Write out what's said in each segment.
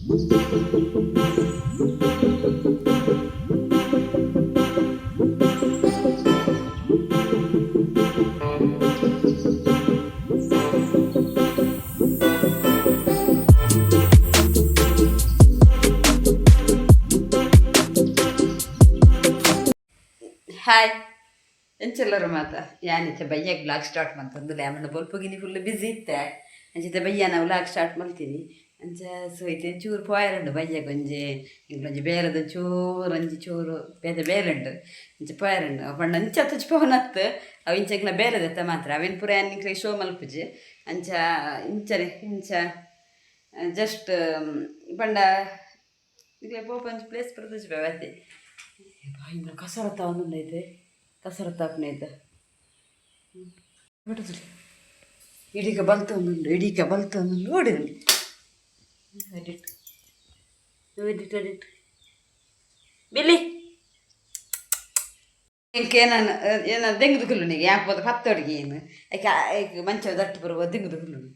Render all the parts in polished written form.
Hi, ಎಂಚೆಲ್ಲರು ಮಾತ? ಯಾನಿತ್ತೆ ಬಯ್ಯಗ್ vlog start ಮಂತೊಂದು ಲ್ಯಾಮಣ್ಣ ಬೊಲ್ಪುಗಿನಿ full busy ಇತ್ತೆ. ಅಂಚಿತ್ತೆ ಬಯ್ಯ ನಾವು ವ್ಲಾಗ್ ಸ್ಟಾರ್ಟ್ ಮಲ್ತೀನಿ. ಅಂಚ ಸೊ ಇತ್ತೆ ಚೂರು ಪೋಯರುಂಡು ಬಯ್ಯಗ್ ಒಂಜಿ ಇಂಕೊಂಜಿ ಬೇಲೆದ ಚೂರು ಒಂಜಿ ಚೂರು ಬೇತೆ ಬೇಲೆ ಉಂಡು. ಅಂಚ ಪೋಯರುಂಡು ಪಂಡ ಅಂಚ ತುಚಿ ಪೋನತ್ತು ಅವು ಇಂಚ ಬೇಲೆದತ್ತ ಮಾತ್ರ. ಅವೇನು ಪೂರ ಯಾನ್ ನಿಕ್ಲೆ ಶೋ ಮಲ್ಪುಜಿ. ಅಂಚ ಇಂಚನೆ ಇಂಚ ಜಸ್ಟ್ ಪಂಡ ನಿಕ್ಲೆ ಪೋಪ ಒಂಜಿ ಪ್ಲೇಸ್ ಪೂರ ತುಚಿಪೆ ಅತ್ತೆ. ಇಂಗ್ಲ ಕಸರತ್ತ ಒಂದುಂಡೈತೆ, ಕಸರತ್ತು ಆಪುನೈತೆ ಬಿಡುದಿಲ್ಲ. ಇಡೀಕ ಬಲ್ತೊಂದುಂಡು, ಇಡೀಕ ಬಲ್ತೊಂದುಂಡು. ಓಡಿ ಎಡಿಟ್ ಎಡಿಟ್ ಎಡಿಟ್ ಬಿಲ್ಲಿ ಇಂಕೆ ಏನಾನ ಏನ ದೆಂಗ್ದು ಕುಲ್ಲುನಿಗೆ ಯಾಕೆ ಪತ್ತೊಡಿಗೆ ಏನು ಐಕೆ ಐಕ್ ಮಂಚ ದಟ್ಟು ಪೂರ ದೆಂಗ್ದು ಕುಲ್ಲುನು.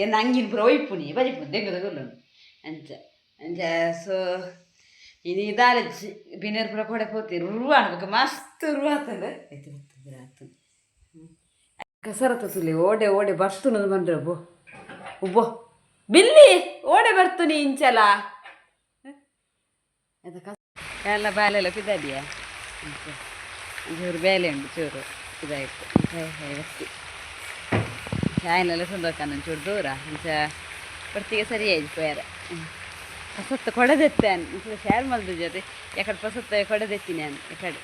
ಏನ ಅಂಗಿನ ಪೂರ ಒಯ್ಪುನಿ ಬಜಿಪುನಿ ದೆಂಗ್ದು ಕುಲ್ಲುನು. ಅಂಚ ಅಂಚ. ಸೊ ಇನಿ ದಾಲಜ್ಜಿ ಬಿನೇರ್ ಪೂರ ಕೊಡೆ ಪೋತಿ ರುವಾಣ ಬೊಕ ಮಸ್ತ್ ರು ಆತಂಡು. ಐತೆ ಬತ್ತಂದ್ರೆ ಆತಂಡು. ಕಸರತ್ತ ತುಲಿ ಓಡೆ ಓಡೆ ಬರ್ತುನದು ಬಂದ್ರೆ ಒಬ್ಬ ಒಬ್ಬ ಬಿಲ್ಲಿ ಓಡೆ ಬರ್ತುನಿ ಇಂಚಲ. ಎಲ್ಲ ಬಾಲೆಲ್ಲ ಪಿದಾಡಿಯ ಚೂರು ಬೇಲೆ ಉಂಟು, ಚೂರು ಇದಾಯ್ತು ಬತ್ತಿ ಚಾಯನೆಲ್ಲ ಸಂದೋಕನ ಚೂರು ದೂರ. ಅಂಚ ಬರ್ತಿಗೆ ಸರಿ ಆಯ್ತು ಪೋಯರ. ಪಸತ್ತ ಕೊಡದೆತ್ತೆ ಶೇರ್ ಮಲ್ದು ಜೊತೆ ಯಾಕಡೆ ಪಸತ್ತ ಕೊಡದೆತ್ತೀನಿ ನಾನು. ಯಾಕಡೆ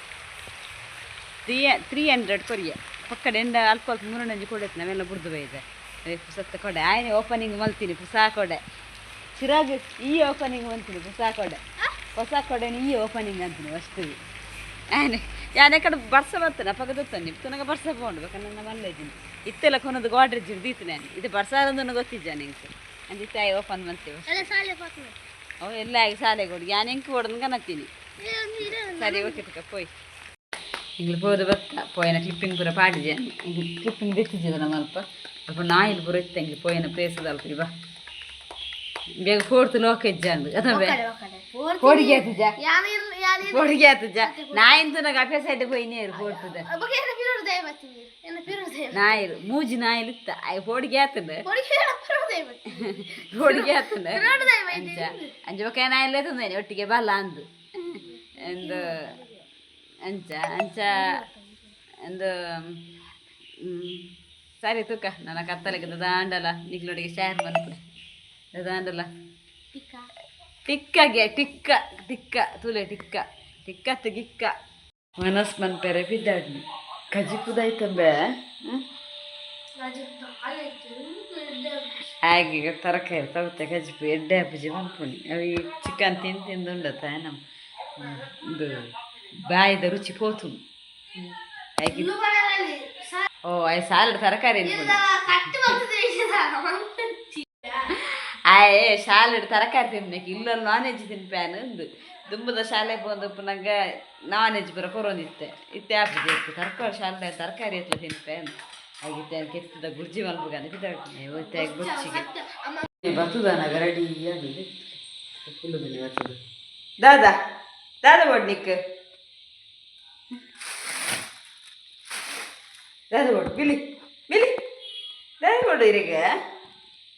ತ್ರೀ 300 ಕೊರಿಯ ಪಕ್ಕಡೆ ಎಂಡ ಅಲ್ಪ ಅಲ್ಪ ಮೂರಣ್ಣಂಜಿ ಕೊಡೆತ್ತು. ನಾವೆಲ್ಲ ಬುಡ್ದು ಬೈದೆ ಪುಸತ್ತ ಕೊಡೆ. ಆಯ್ನೆ ಓಪನಿಂಗ್ ಮಲ್ತೀನಿ ಪುಸಾ ಕೊಡೆ. ಚಿರಾಗ್ ಈ ಓಪನಿಂಗ್ ಮಲ್ತೀನಿ ಪುಸಾ ಕೊಡೆ. ಹೊಸ ಕೊಡೆನ ಈ ಓಪನಿಂಗ್ ಅಂತೀನಿ ಫಸ್ಟ್. ಆಯ್ನೆ ಯಾನೆ ಕಡೆ ಬರ್ಸ ಬರ್ತೇನೆ ಅಪ್ಪಗ ದೊತ್ತನಿ ತುನಗ ಬರ್ಸ ಪೋಂಡು ಬೇಕ ನನ್ನ ಮಲ್ಲ ಇದ್ದೀನಿ. ಇತ್ತೆಲ್ಲ ಕೊನದು ಗೋಡ್ರೇಜ್ ದೀತು ನಾನು. ಇದು ಬರ್ಸ ಅಂದನ್ನು ಗೊತ್ತಿದ್ದ ನಿಂಗೆ. ಅಂಜಿತ್ತಾಯಿ ಓಪನ್ ಮಾಡ್ತೀವಿ. ಅವು ಎಲ್ಲ ಆಗಿ ಶಾಲೆಗೆ ಕೊಡು. ಯಾನ್ ಎಂಕ್ ಕೊಡೋದು ಕನತ್ತೀನಿ. ಸರಿ, ಓಕೆ ತುಕ ಪೋಯ್. ಇಂಗ್ಲು ಪೋದು ಬತ್ತ ಪೋಯನ ಕ್ಲಿಪ್ಪಿಂಗ್ ಪೂರ ಪಾಡಿಜೆ. ಕ್ಲಿಪ್ಪಿಂಗ್ ದೆತ್ತಿದ್ದೆ ನಮ್ಮ ಅಲ್ಪ ಅಲ್ಪ ನಾಯಿಲ್ ಪೂರ ಇತ್ತು. ಇಂಗ್ಲು ಪೋಯನ ಪ್ಲೇಸ್ ಅಲ್ಪ ಇವ ಬೇಗ ಫೋರ್ತ್ ಲೋಕ ಇಜ್ಜಂದು ಅದೇ ಕೋಡಿಗೆ ಆತುಜ, ಕೋಡಿಗೆ ಆತುಜ. ನಾಯಿನ್ ತುನಗ ಅಭ್ಯಾಸ ಸೈಡ್ ಪೋಯಿ ನೇರು ಫೋರ್ತದ ನಾಯಿಲು ಮೂಜಿ ನಾಯಿಲು ಇತ್ತ. ಆಯ್ ಫೋಡಿಗೆ ಆತಂಡ, ಫೋಡಿಗೆ ಆತಂಡ. ಅಂಚ ಅಂಚ ಬೊಕ ನಾಯಿಲೆ ತಂದೇನೆ ಒಟ್ಟಿಗೆ ಬಲ ಅಂದು ಎಂದು. ಅಂಚ ಅಂಚ ಎಂದು. ಸರಿ ತುಕ, ನನ್ನ ಕತ್ತಲೆಗೆ ದಾಂಡಲ ನಿಕ್ಲೊಡಿಗೆ ಶೇರ್ ಮನ್ಪುಡೆ ದಾಂಡಲ. ಟಿಕ್ಕಗೆ ಟಿಕ್ಕ ಟಿಕ್ಕ ತುಲೆ ಟಿಕ್ಕ ಟಿಕ್ಕತ್ತು ಗಿಕ್ಕ ಮನಸ್ ಮನ್ಪೆರೆ ಬಿದ್ದಾಡ್ನಿ ಕಜಿಪುದಾಯ್ತಂಬೆ. ಹಾಗೆ ತರಕಾರಿ ತವತೆ ಕಜಿಪು ಎಡ್ಡೆ ಹಪ್ಪುಜಿ ಮನ್ಪುನಿ. ಅವು ಈ ಚಿಕನ್ ತಿಂದು ತಿಂದು ಉಂಡತ್ತ ನಮ್ಮ ಇದು ಬಾಯಿದ ರುಚಿ ಪೋತು ಹಾಗೆ. ಓ ಆಯ್ ಸಾಲಡ್ ತರಕಾರಿ ಅನ್ಕೊಂಡು ಆಯ್ ಶಾಲೆಡ್ ತರಕಾರಿ ತಿನ್ಬೇಕು ಇಲ್ಲ, ನಾನ್ ವೆಜ್ ತಿನ್ಪ್ಯಾನ್ ಅಂದು. ದುಂಬುದ ಶಾಲೆ ಪೋಂದಪ್ಪ ನಂಗೆ ನಾನ್ ವೆಜ್ ಪೂರ ಕೊರೊಂದಿತ್ತೆ. ಇತ್ತೆ ಆಪುಜಿ. ಇತ್ತು ತರಕಾರಿ ಶಾಲೆ ತರಕಾರಿ ಎತ್ಲ ತಿನ್ಪೆ ಅಂದ್. ಹಾಗಿತ್ತೆ ಕೆತ್ತದ ಗುರ್ಜಿ ಮಲ್ಪುಗಂದು ಬಿದ್ದಾಡ್ತೀನಿ ಬೊಚ್ಚಿಗೆ ಬರ್ತದ. ರೆಡಿ ಆಗಿದೆ ಫುಲ್ಲು ಬರ್ತದೆ. ದಾದಾ ದಾದಾ ಬೋಡ್ ನಿಕ್ ದಾದ ಬೋಡು ಬಿಲಿ ಬಿಲಿ ದಾದ ಬೋಡು ಇರಿಗೆ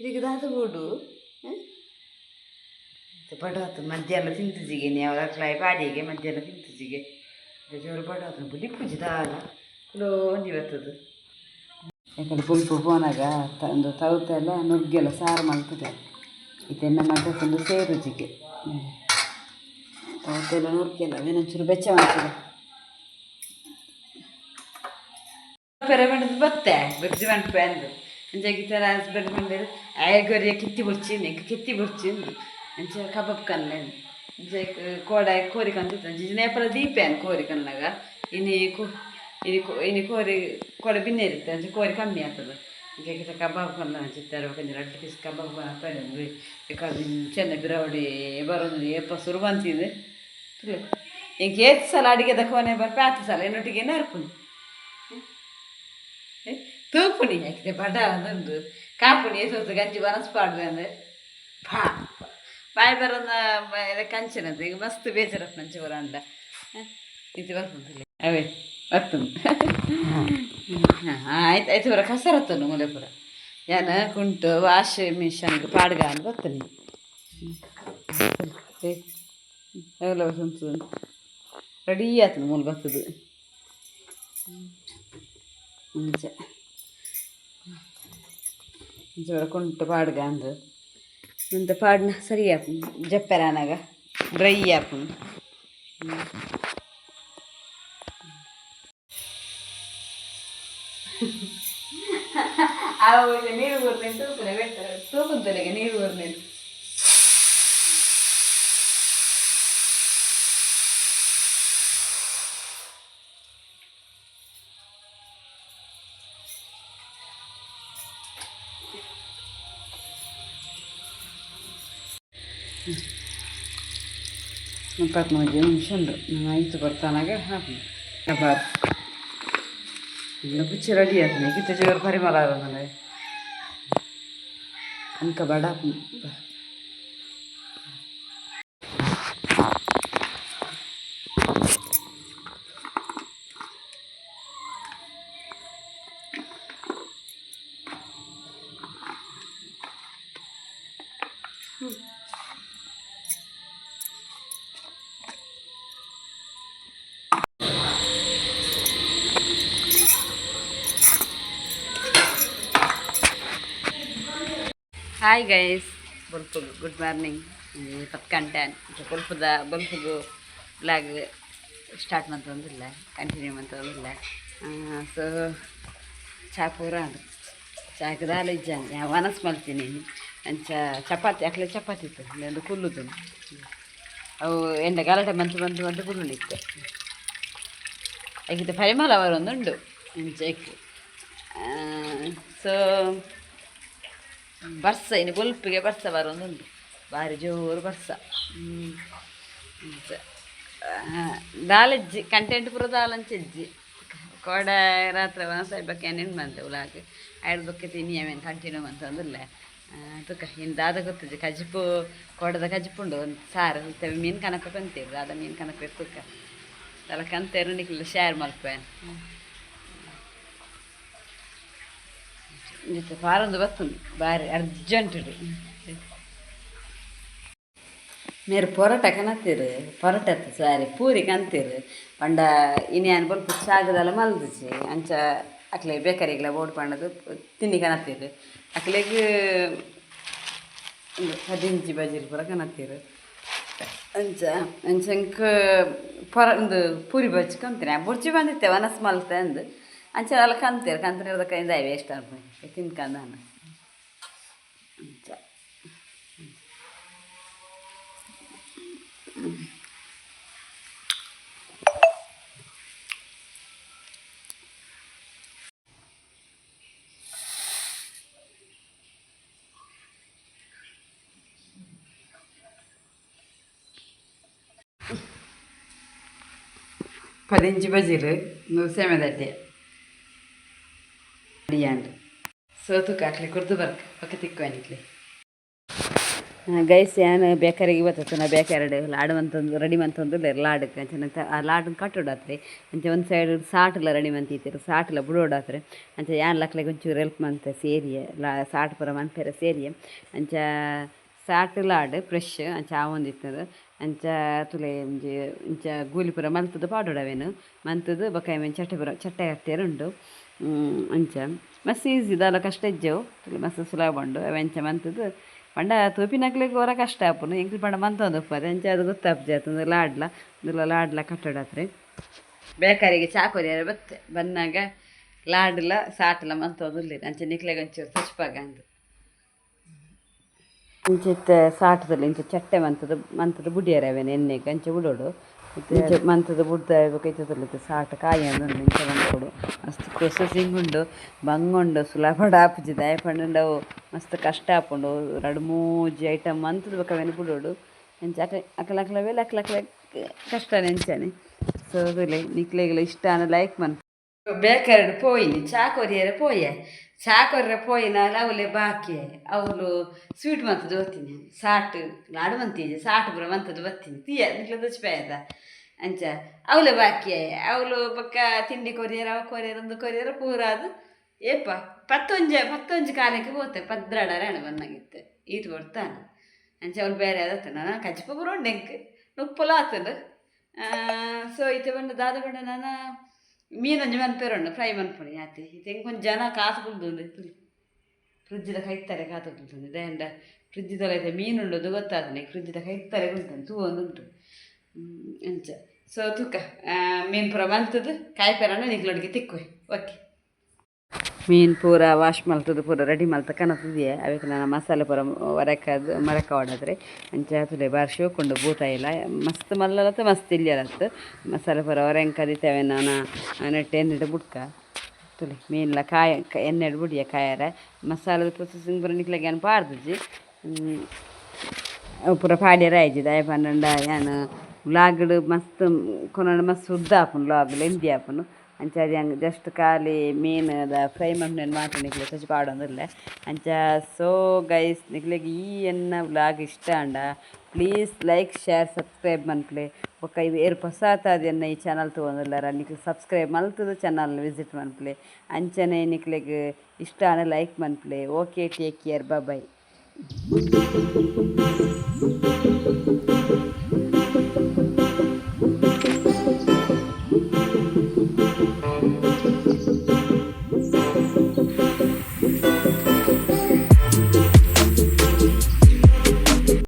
ಇರಿಗೆ ದಾದ ಬೋಡು ಬಡಾತು. ಮಧ್ಯಾಹ್ನ ತಿಂತುಜಿಗೆ ನೀವು ಕ್ಲಾಯ್ ಪಾಡಿಗೆ ಮಧ್ಯಾಹ್ನ ತಿಂತುಜಿಗೆ ಜೋರು ಬಡಾತು ಬುಲಿಪುಜಿ ದಾಲ ಕುಲೋ ಒಂಜಿ ಬರ್ತದೆ. ಯಾಕಂದ್ರೆ ಪುಲ್ಪು ಪೋನಾಗ ಒಂದು ತೌತೆಲ್ಲ ನುಗ್ಗೆಲ್ಲ ಸಾರು ಮಲ್ತದೆ. ಇದೆಲ್ಲ ಮದ್ದಕ್ಕೊಂದು ಸೇರುಜಿಗೆ ತೌತೆಲ್ಲ ನುಗ್ಗೆಲ್ಲ ಅವೇನೊಂಚೂರು ಬೆಚ್ಚ ಮಾಡ್ತದೆ. ಪೆರೆ ಬಂಡದು ಬತ್ತೆ ಬುರ್ಜಿ ಮನ್ಪೆ ಅಂದು. ಅಂಚಾಗಿ ತರ ಹಸ್ಬೆಂಡ್ ಬಂದಿರು ಆಯಗೊರಿಯ ಕಿತ್ತಿ ಬುರ್ಚಿ ಎಂಕ್ ಕಿತ್ತಿ ಬುರ್ಚಿ ಅಂಚ ಕಬಾಬ್ ಕನ್ಲೆ. ಅಂಚ ಕೋಡ ಕೋರಿ ಕಂತಿತ್ತು. ಅಂಚ ನೇಪಲ ದೀಪೇನ್ ಕೋರಿ ಕನ್ಲಾಗ ಇನಿ ಕೋ ಇನಿ ಇನಿ ಕೋರಿ ಕೋಡೆ ಬಿನ್ನೆ ಇರುತ್ತೆ. ಅಂಚ ಕೋರಿ ಕಮ್ಮಿ ಆಗ್ತದೆ. ಅಂಚ ಕಬಾಬ್ ಕನ್ಲ ಅಂಚಿತ್ತಾರೆ ಒಂಜಿ ರಡ್ಡ್ ಪೀಸ್ ಕಬಾಬ್ ಕನ್ಲ. ಚೆನ್ನ ಬಿರವಡಿ ಬರೋದು ಏಪ ಸುರು ಬಂತಿದೆ. ಎಂಕ್ ಏತ್ ಸಲ ಅಡಿಗೆದ ಕೋನೆ ಬರ್ಪೆ ಆತು ಸಲ ಎನ್ನೊಟ್ಟಿಗೆ ನೆರ್ಪುನಿ ತೂಪುನಿ ಯಾಕಿದೆ ಬಡ ಅಂದುಂಡು ಕಾಪುನಿ. ಏಸೋತು ಗಂಜಿ ಬನಸ್ ಪಾಡ್ವೆ ಅಂದ್ರೆ ಬಾಯಿ ಬರೋನ ಕಂಚಿನದು ಈಗ ಮಸ್ತ್ ಬೇಜಾರಪ್ಪ ನಂಚೆ ಬರೋಂಡ ಇದು ಬರ್ತದೆ ಅವೇ ಬರ್ತದೆ. ಹಾಂ, ಆಯ್ತು ಆಯ್ತು, ಬರ ಕಸರತ್ತನು ಮೂಲೆ ಪೂರ ಯಾನ ಕುಂಟು ವಾಶ್ ಮಿಷನ್ಗೆ ಪಾಡ್ಗ ಅಂತ ಬರ್ತೇನೆ. ಅವೆಲ್ಲ ರೆಡಿ ಆತನ ಮೂಲ ಬರ್ತದೆ. ಮುಂಚೆ ಮುಂಚೆ ಕುಂಟು ಪಾಡ್ಗ ಅಂದು ಇಂತ ಪಾಡ್ನ ಸರಿ ಆಪುಂಡು. ಜಪ್ಪೆರಾನಾಗ ಡ್ರೈ ಆಪುಂಡು. ಅವು ನೀರು ಊರ್ನೇನು ತೂಕುನೆ ಬೆಟ್ಟ ತೂಕುಂತಲೆಗೆ ನೀರು ಊರ್ನೇನು. 35 ನಿಮಿಷ ಉಂಟು. ನಾನು ಆಯ್ತು ಬರ್ತಾನಾಗ ಹಾಕಿ ಕಬಾಬ್ ಇಲ್ಲ ಬುಚ್ಚಿ ರೆಡಿ ಆಯ್ತು. ಕಿತ್ತ ಜೋರು ಪರಿಮಳ ಆಗೋದಲ್ಲ ಅನ್ಕ ಬಡ. ಹಾಯ್ ಗೈಸ್, ಬೊಲ್ಪುಗು ಗುಡ್ ಮಾರ್ನಿಂಗ್. 10 ಗಂಟೆ ಬೊಲ್ಪುದ ಬೊಲ್ಪುಗು ಬ್ಲಾಗ್ ಸ್ಟಾರ್ಟ್ ಮಂತೊಂದಿಲ್ಲ, ಕಂಟಿನ್ಯೂ ಮಂತೊಂದಿಲ್ಲ. ಸೊ ಚಾ ಪೂರ ಚಾಕ್ ದಾಲ ಇಜ್ಜಾಂಡ್ ವನಸ್ ಮಲ್ತೀನಿ. ಅಂಚ ಚಪಾತಿ ಅಕ್ಲೆ ಚಪಾತಿ ಇತ್ತು ಒಂದು ಕುಲ್ಲುದು. ಅವು ಎಂಡ ಗಲಾಟೆ ಮಂತು ಮಂತು ಮಂತು ಕುಲ್ಲುನಿತ್ತೆ. ಐಕಿತ ಪರಿಮಳ ಬರೊಂದುಂಡು ಇಂಚ. ಸೊ ಬರ್ಸ ಇನ್ನು ಬೊಲ್ಪಿಗೆ ಬರ್ಸ ಬರೋದುಂಟು, ಭಾರಿ ಜೋರು ಬರ್ಸ. ದಾಲಜ್ಜಿ ಕಂಟೆಂಟ್ ಪೂರ ದಾಲಂಚೆಜ್ಜಿ. ಕೋಡ ರಾತ್ರಿ ವನಸಾಯಿ ಏನೇನು ಬಂದೆ ಉಲಾಗ್ ಐದು ಬೊಕ್ಕೆ ತಿನ್ನಿ ಅವೇನು ಕಂಟಿನ್ಯೂ ಮಂತೊಂದುಲ್ಲೆ. ತುಕ ಇನ್ನು ದಾದ ಗೊತ್ತುಜಿ. ಕಜಿಪು ಕೋಡದ ಕಜಿಪು ಉಂಡು ಒಂದು ಸಾರು ಇತ್ತೆ. ಮೀನು ಕನಪೆ ಪಂತೀರು ದಾದ ಮೀನು ಕನಪೆ ತುಕ ದಾಲ ಕಂತೇರು ನಿಕ್ಲ ಶೇರ್ ಮಲ್ಪೆ. ಇಂಚಿತ್ತ ಪಾರೊಂದು ಬತ್ತುಂಡು ಬಾರಿ ಅರ್ಜೆಂಟ್. ಮೇರ್ ಪೊರೋಟ ಕನತ್ತೀರು, ಪೊರೋಟ ಸಾರಿ ಪೂರಿ ಕಂತೀರು. ಪಂಡ ಇನಿ ಯಾನ್ ಬೊಲ್ಪ ಚಾಗದಲ ಮಲ್ದಿಜಿ. ಅಂಚ ಅಕ್ಲೆ ಬೇಕರಿಗ್ಲ ಬೋಡು ಪಂಡದು ತಿಂಡಿ ಕನತ್ತೀರು. ಅಕ್ಲೆಗ್ ಉಂದು ಪದಿಂಜಿ ಬಜಿಲ್ ಪೂರ ಕನತ್ತೀರು. ಅಂಚ ಅಂಚ ಎಂಕ್ ಪೊರ ಉಂದು ಪೂರಿ ಬಜ್ಜಿ ಕಂತಿನಿ ಬೊರ್ಚಿ ಬಂದಿತ್ತೆ ವನಸ್ ಮಲ್ತೆ ಅಂದು. ಅಂಚ ಅಲ್ಲ ಕಂತೇರು ಕಂತನೇರ್ದ ಕೈಯಿಂದ ವೇಸ್ಟ್ ಅನ್ಪುನಿ ತಿನ್ಕಂದ ಅಂಚ. ಪದಿಂಜಿ ಬಜಿಲ್ ಸೇಮೆದಡ್ಡೆ ಅಡಿಯಾಂಡ್ ಸೋತು ಕಾಕ್ಲೆ ಕುರ್ದು ಬರ್ಕ ಪಕ್ಕ ತಿಕ್ಕು. ಗೈಸ್, ಯಾನ್ ಬೇಕರಿಗೆ ಬರ್ತದೆ ನಾ ಬೇಕರಿ ಲಾಡು ಮಂತೊಂದು ರೆಡಿ ಮಂತೊಂದು ಲಾಡಕ್ಕೆ. ಅಂಚನೆ ಆ ಲಾಡನ್ ಕಟ್ಟೋಡಾತ್ರಿ. ಅಂಚೆ ಒಂದು ಸೈಡ್ ಸಾಟುಲ ರೆಡಿ ಮಂತಿತ್ತೆರ್, ಸಾಟುಲ ಬುಡೋಡಾತ್ರಿ. ಅಂಚ ಯಾನ್ ಲಕ್ಲೆಗ್ ಒಂಚೂರು ಹೆಲ್ಪ್ ಮಂತೆ ಸೇರಿಯೆ ಲಾ ಸಾಟ್ ಪೂರ ಮನ್ಪೆರೆ ಸೇರಿಯೆ. ಅಂಚ ಸಾಟ್ ಲಾಡ್ ಫ್ರೆಶ್ ಅಂಚ ಆವೊಂದಿತ್ತುಂಡು. ಅಂಚ ತುಲೆ ಒಂಜಿ ಇಂಚ ಗೂಲಿ ಪೂರ ಮಲ್ತುದು ಪಾಡೊಡು. ಅವೆನ್ ಮಂತುದು ಬೊಕ ಐಮೆನ್ ಚಟ್ಟೆ ಪೂರ ಚಟ್ಟೆ ಕಟ್ಟೆರೆ ಉಂಡು. ಅಂಚ ಮಸ್ತ್ ಈಸಿ, ದಾಲ ಕಷ್ಟ ಇಜ್ಜವು. ಮಸ್ತ್ ಸುಲಭ ಉಂಡು. ಅವೆ ಅಂಚ ಮಂತುದು ಪಂಡ ತೂಪಿನಕ್ಲೆಗ್ ಒರ ಕಷ್ಟ ಆಪುಂಡು. ಎಂಕ್ಲು ಪಂಡ ಮಂತೊಂದು ಉಪ್ಪುವ ಅಂಚ ಅದು ಗೊತ್ತಾಪುಜಿ ಅತ್ತಂದು. ಲಾಡ್ಲ ಉಂದುಲ ಲಾಡ್ಲ ಕಟ್ಟಡಾತ್ರಿ. ಬೇಕರಿಗೆ ಚಾ ಕೊರಿಯರೆ ಬತ್ತೆ ಬನ್ನಾಗ ಲಾಡ್ಲ ಸಾಟ್ಲ ಮಂತೊಂದುಲ್ಲೆರ್. ಅಂಚ ನಿಕ್ಲೆಗ್ ಒಂಚೂರು ತೋಜ್ಪಾಗ ಅಂದ್. ಇಂಚ ಇತ್ತೆ ಸಾಟದಲ್ಲಿ ಇಂಚ ಚಟ್ಟೆ ಮಂತುದು ಮಂತುದು ಬುಡಿಯರೆ ಅವೆನ್ ಎಣ್ಣೆಗ್ ಅಂಚ ಬುಡೊಡು. ಇತ್ತೆ ಇಂಚ ಮಂತುದು ಬುಡ್ದು ಬೊಕ ಇತ್ತೆ ಸಾಟ್ ಕಾಯೊಂದುಂಡು. ಇಂಚ ಮನ್ಪೊಡು. ಮಸ್ತ್ ಪ್ರೊಸೆಸಿಂಗ್ ಉಂಡು, ಬಂಗ ಉಂಡು. ಸುಲಭಡ್ ಆಪುಜಿ. ದಾಯೆ ಪಂಡುಂಡ ಅವು ಮಸ್ತ್ ಕಷ್ಟ ಆಪುಂಡು. ರಡ್ಡ್ ಮೂಜಿ ಐಟಮ್ ಮಂತುದು ಬೊಕ ಅವೆನ್ ಬುಡೊಡು. ಅಂಚ ಅಕ ಅಕಲಕಲ ಬೇಲೆ ಅಕ್ಲಕ್ಲ ಕಷ್ಟನೆ ಅಂಚನೆ. ಸೊ ತೂಲೆ, ನಿಕ್ಲೆಗ್ಲ ಇಷ್ಟ ಆಂಡ ಲೈಕ್ ಮನ್ಪು. ಬೇಕರಿಡ್ ಪೋಯಿನಿ, ಚಾ ಕೊರಿಯರೆ ಪೋಯೆ. ಚಾ ಕೊರ್ರೆ ಪೋಯಿನ ಅವಲೆ ಬಾಕಿ. ಅವಳು ಸ್ವೀಟ್ ಮಂತದ್ದು ಬತ್ತೀನಿ, ಸಾಟ್ ಲಾಡು ಮಂತೀಜೆ, ಸಾಟ್ ಪೂರ ಮಂತದ್ದು ಬತ್ತೀನಿ. ತೀಯ ನಿಕ್ಲೆ ದೊಚ್ಚಿಪಾಯದ ಅಂಚ ಅವಲೆ ಬಾಕಿ. ಅವಳು ಬೊಕ್ಕ ತಿಂಡಿ ಕೊರಿಯರ್, ಅವ ಕೊರಿಯರ್, ಒಂದು ಕೊರಿಯರ್ ಪೂರ. ಅದು ಏಪ ಪತ್ತೊಂಜೆ ಪತ್ತೊಂಜಿ ಕಾಲಕ್ಕೆ ಪೋತೆ, ಪದ್ರಾಡರೆ ಹಣ ಬಂದಾಗಿತ್ತು ಈಟ್ ಕೊಡ್ತಾನೆ. ಅಂಚ ಅವಳು ಬೇರೆ ಅದತ್ತ ನಾನು ಕಜಿಪ ಪೂರ ಉಂಡು ಎಂಕ್ ನುಪ್ಪುಲ ಆತುಂಡು. ಸೊ ಇತ್ತೆ ಬಂಡ ದಾದ ಬಂಡ ನಾನು ಮೀನೊಂಜಿ ಮನ್ಪೆರೆ ಉಂಡು, ಫ್ರೈ ಮನ್ಪುನಿ ಆತೆ. ಇತ್ತೆ ಎಂಕ್ ಜನ ಕಾತು ಕುಲ್ದುಂಡು, ಫ್ರಿಜ್ದ ಕೈತಾರೆ ಕಾತು ಕುಲ್ತುಂಡು. ದಾಯೆಂಡ ಫ್ರಿಜ್ ತೊಲೈತೆ ಮೀನು ಉಂಡು ಗೊತ್ತಾತನೆ, ಫ್ರಿಜ್ದ ಕೈತಾರೆ ಕುಲ್ತುಂಡು ತೂವೊಂದುಂಟು ಅಂಚ. ಸೊ ತೂಕ ಮೀನು ಪೂರ ಮಲ್ತದು ಕಾಯಿ ಪೆರಣ ನಿಕ್ಲೊಡಿಗೆ ತಿಕ್ಕುವೆ. ಓಕೆ, ಮೀನು ಪೂರ ವಾಶ್ ಮಲ್ತದು ಪೂರ ರೆಡಿ ಮಲ್ತ ಕನತುದಿಯೆ. ಅವೆಕ್ ನನ ಮಸಾಲೆ ಪೂರ ಒರಕಾದ್ ಮರಕ ಹೊಡದ್ರೆ. ಅಂಚ ತೂಲೆ ಬಾರಿ ಶೋಕುಂಡು ಬೂತಾಯಿಲ. ಮಸ್ತ್ ಮಲ್ಲಲತ್ತ, ಮಸ್ತ್ ಇಲ್ಯಲತ್ತು. ಮಸಾಲೆ ಪೂರ ಒರೆಂಕದಿತ್ತೆ ಅವೆನ್ ನನ ನೆಟ್ ಎಣ್ಣೆಡ್ ಬುಡ್ಕ. ತೂಲೆ ಮೀನ್ಲ ಕಾಯ ಎಣ್ಣೆಡ್ ಬುಡಿಯ ಕಾಯರೆ. ಮಸಾಲೆದ ಪ್ರೊಸೆಸಿಂಗ್ ಪೂರ ನಿಕ್ಲೆಗ್ ಯಾನ್ ಪಾಡ್ದಿಜಿ, ಅವು ಪೂರ ಪಾಡ್ಯರೆ ಆಯ್ಜಿ. ದಾಯೆ ಪಂಡಂಡ ಯಾನ್ ವ್ಲಾಗ್ಡ್ ಮಸ್ತ್ ಕೊನೊಂಡ ಮಸ್ತ್ ಉದ್ದ ಆಪುಂಡು, ವ್ಲಾಗ್ ಲೆಂತಿ ಆಪುಂಡು. ಅಂಚಾದ್ ಯಾನ್ ಜಸ್ಟ್ ಖಾಲಿ ಮೀನ್ದ ಫ್ರೈ ಮನ್ಪುನೆನ್ ಮಾತ್ರ ನಿಕ್ಲೆಗ್ ತೋಜಿ ಪಾಡೊಂದುಲ್ಲೆ ಅಂಚ. ಸೊ ಗೈಸ್, ನಿಕ್ಲೆಗ್ ಈ ಎನ್ನ ವ್ಲಾಗ್ ಇಷ್ಟ ಆಂಡ ಪ್ಲೀಸ್ ಲೈಕ್, ಶೇರ್, ಸಬ್ಸ್ಕ್ರೈಬ್ ಮನ್ಪುಲೆ. ಬೊಕ್ಕ ಇವು ಏರ್ ಪೊಸಾತಾದ್ ಎನ್ನ ಈ ಚಾನಲ್ ತೂವೊಂದುಲ್ಲೆರ ನಿಕ್ಲ್ ಸಬ್ಸ್ಕ್ರೈಬ್ ಮಲ್ತುದು ಚಾನಲ್ ವಿಸಿಟ್ ಮನ್ಪುಲೆ. ಅಂಚನೆ ನಿಕ್ಲೆಗ್ ಇಷ್ಟ ಆಂಡ like ಮನ್ಪುಲೆ. Okay, take care, bye.